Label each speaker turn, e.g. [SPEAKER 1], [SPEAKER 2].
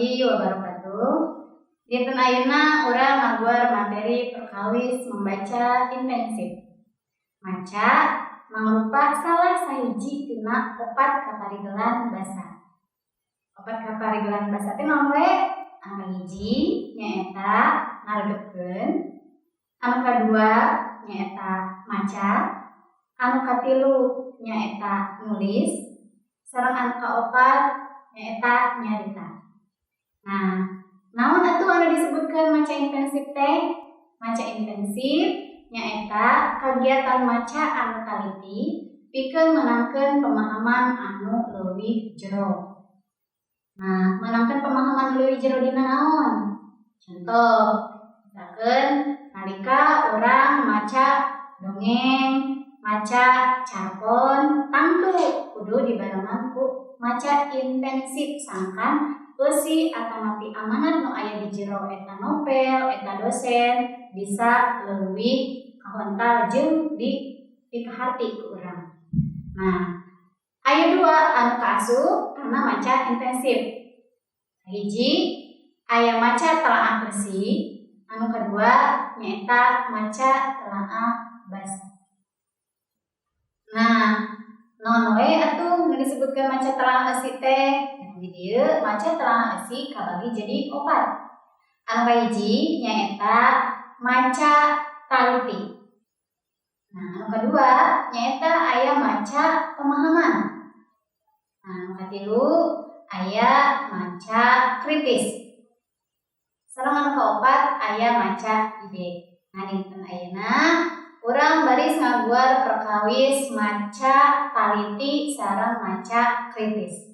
[SPEAKER 1] Warahmatullahi wabarakatuh. Dinten ayeuna urang ngaguar materi perkawis membaca intensif. Maca mangrupa salah sahiji tina opat kaparigelan basa. Opat kaparigelan basa teh naon we? Anu kahiji nyaeta ngaregepkeun, anu kadua nyaeta maca, anu katilu nyaeta nulis, sareng anu kaopat nyaeta nyarita. Nah, naon atuh anu disebutkeun maca intensif teh? Maca intensif nyaeta kagiatan maca anu taliti pikeun meunangkeun pemahaman anu leuwih jero. Nah, meunangkeun pemahaman leuwih jero dina naon? Contoh, misalkeun nalika urang maca dongeng, maca carpon, tangtu kudu dibarengan ku maca intensif sangkan eusi atanapi amanat nu aya di jero eta novel, eta dosen bisa leuwih kahontal jeung di pikaharti ku urang. Nah, aya dua anu kaasup kana maca intensif. Hiji, aya maca telaah eusi, anu kadua nyaeta maca telaah basa. Nah, naon we atuh nu disebutkeun maca telaah eusi teh? Nah, di dieu maca telaah eusi kabagi jadi opat. Anu kahiji nyaeta maca taliti. Nah, anu kadua nyaeta aya maca pemahaman. Nah, anu katilu aya maca kritis. Sareng anu kaopat aya maca ide. Nah, dinten ayeuna urang baris ngaguar perkawis maca taliti sareng maca kritis.